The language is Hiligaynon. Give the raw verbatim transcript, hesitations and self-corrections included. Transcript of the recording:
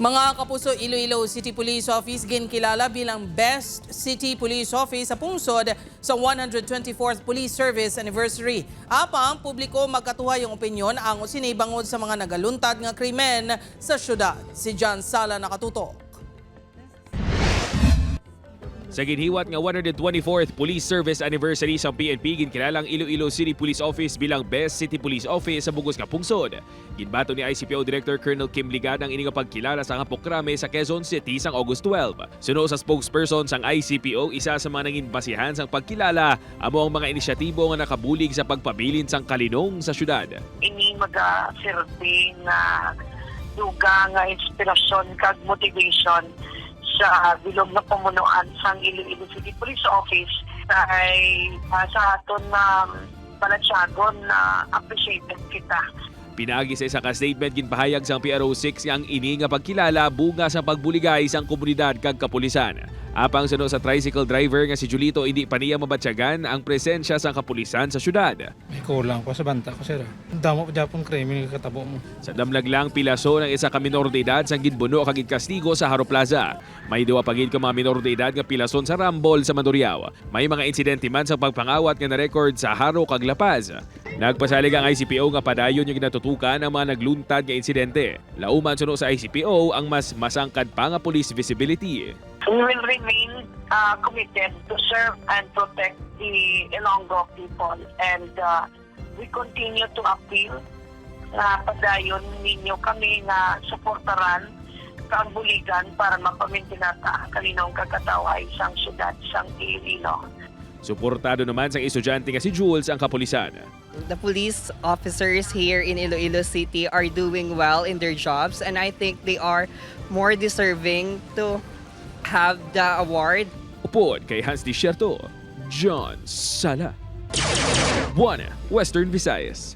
Mga kapuso, Iloilo City Police Office ginkilala bilang Best City Police Office sa pungsod sa one hundred twenty-fourth Police Service Anniversary. Apang publiko magkatuhay ang opinyon ang sini bangod sa mga nagaluntad nga krimen sa syudad. Si John Sala nakatutok. Sa ginhiwat nga one hundred twenty-fourth Police Service Anniversary sang P N P, ginkilalang Iloilo City Police Office bilang Best City Police Office sa bug-os nga pungsod. Ginbaton ni I C P O Director Colonel Kim Ligad ang ini nga pagkilala sa nga pokrame sa Quezon City sang August twelve. Suno sa spokesperson sang I C P O, isa sa mga nangin basihan sang pagkilala amo ang mga inisyatibo nga nakabulig sa pagpabilin sang kalinong sa syudad. Ini magaserbi nga dugang nga inspirasyon kag motivation sa bilog nga pamunuan sang Iloilo City Police Office. Kay, ah, sa aton nga balatyagon, na appreciated kita. Pinaagi sa isa ka statement, ginpahayag sang P R O six nga ang ini nga pagkilala bunga sa pagbuligay sang komunidad kag kapulisan. Apang suno sa tricycle driver nga si Julito, indi pa niya mabatyagan ang presensya sang kapulisan sa syudad. May kulang pa sa banta ko, sir, ah. Damo pa gyapon krimen nga katabo mo. Sa damlag lang, pilason ang isa ka minor de edad sang ginbuno kag ginkastigo sa Jaro Plaza. May duha pa gid ka mga minor de edad nga pilason sa rambol sa Mandurriao. May mga insidente man sa pagpangawat nga na-record sa Jaro kag La Paz. Nagpasalig ang I C P O nga padayon yung ginatutukan ang mga nagluntad nga insidente. Lauman suno sa I C P O ang mas masangkad pa nga police visibility. We will remain, uh, committed to serve and protect the Ilonggo people, and, uh, we continue to appeal nga padayon ninyo kami nga suportaran kag buligan para mapamintinata ang kalinong kag katawhay sang syudad sang Iloilo. Suportado naman sang estudyante nga si Jules ang kapulisan. The police officers here in Iloilo City are doing well in their jobs, and I think they are more deserving to have the award. Upod kay Hans Desierto, John Sala, One Western Visayas.